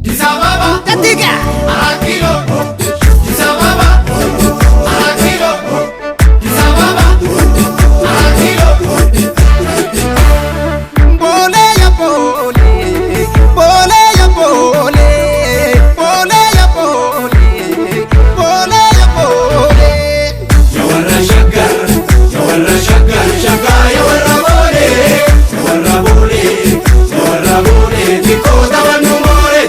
Addis Ababa, Tatiga. Arat Kilo, Addis Ababa, Arat Kilo, Addis Ababa, Arat Kilo. Boolee ya boolee, boolee ya boolee, boolee ya boolee, boolee ya boolee. Ya warra Shaggar, ya warra Shaggar, Shaggar ya warra Boolee, ya warra Boolee, ya warra Boolee, xiqqoo taphannu mooree.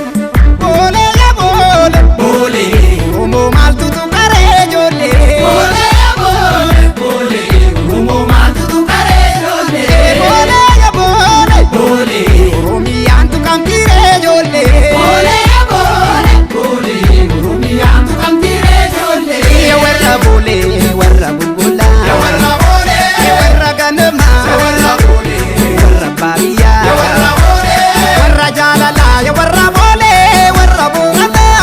Boolee ya boolee, Boolee, Oromoo maaltu tuqaree ijoollee? Boolee ya boolee, boolee, Oromoo maaltu tuqaree ijoollee? Boolee ya boolee, Boolee, Oromiyaan tuqamtiiree ijoollee. Boolee ya boolee, boolee, Oromiyaan tuqamtiiree ijoollee. Ya warra boolee, warra bulbulaa. Ya warra Boolee, Ya warra ganamaa. ya warra Boolee, Warra baadiyyaa. ya warra Boolee, Warra jaalalaa. Ya warra boolee, warra booranaa.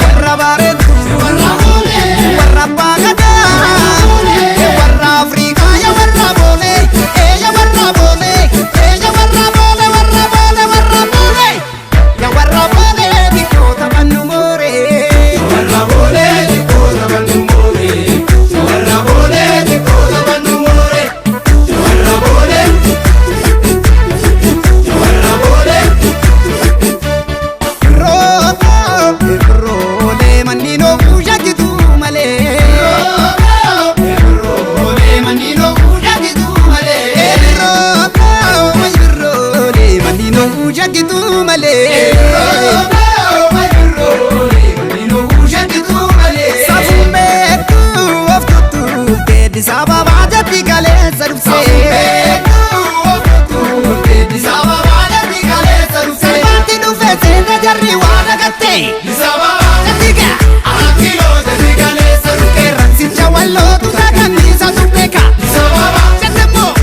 Warra bareedduu. ya warra Boolee, Warra abbaa gadaa. Ya warra Afrikaa. Ya warra boolee. Ee ya warra boolee. Ee ya warra boolee, warra boolee, warra boolee. Ya warra boolee, xiqqoo taphannu mooree. ya warra Boolee, xiqqoo taphannu mooree. Ya warra Boolee, xiqqoo taphannu mooree. Ya warra Boolee, ya warra Boolee. Rooboo, roolee manni noo shakitu malee. Roolee manni noo shakitu malee. Rooboo, manni noo shakitu malee. Roolee manni noo shakitu malee. Safuun beektuu of tuttuuftee Addis Ababaa jetti kaleessa dhufsee. Salphaatti dhufe seena jarri waa dagatte. Jattiga qeerransicha wallootu saganniisa turbeeka. Jettemmoo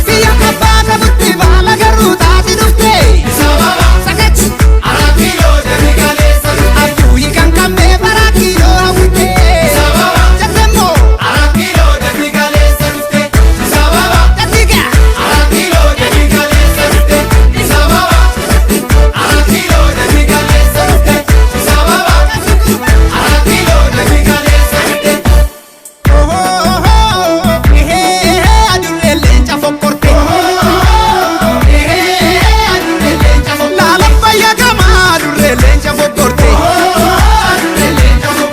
biyya abbaa qabutti baala garuu taati dhufte. Sagachi abbuuyi kan qabnee bara kiiloo hawwite. Jettemmoo jattiga. Adurree leenca fokkorte. Laalaan fayyaa gamaa adurree leenca fokkorte.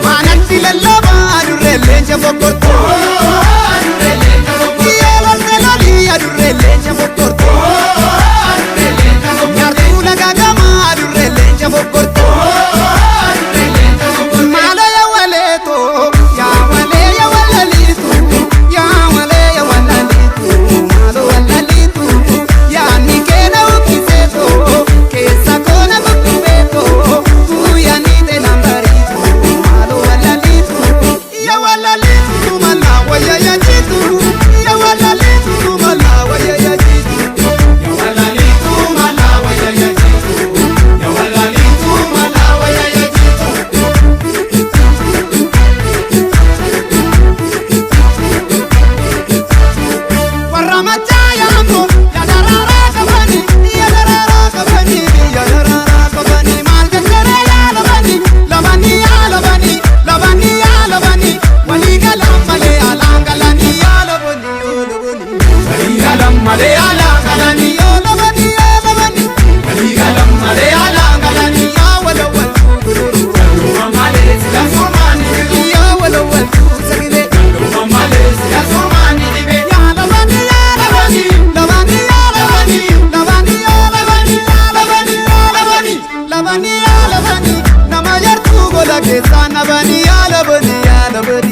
Maanatti lallabaa adurree leenca fokkorte. Yeelolte lolii adurree leenca fokkorte. Nyaartuu laga gamaa adurree leenca fokkorte. Maalo yaa waleetoo, yaa walee yaa walaliitu, yaa walee yaa walaliitu, maalo walaliitu, yaa ni keena ukiseetoo, keessa koona kukkubeetoo, guyyaa ni teena bariitu, maalo walaliitu, yaa walaliitu mala waya yaa jitu, yaa walaliitu mala waya yaa jitu. Warra machaa yaambo, yaa daraaraa qabani, yaa daraaraa qabani, yaa daraaraa qabani, maal jechere yaa labani, labani yaa labani, labani yaa labani, walii galaan malee alaan galanii yaa labani, yoo labani. Yoo labani, yoo labani, galanii yaa walawal gururu, yaa walawal sagile. Yaa labani, yaa labani, labani yaa labani, labani yaa labani, yaa labani, yaa labani, labani yaa labani, nama yartuu gola keessaa nabani yaa labani, yaa labani.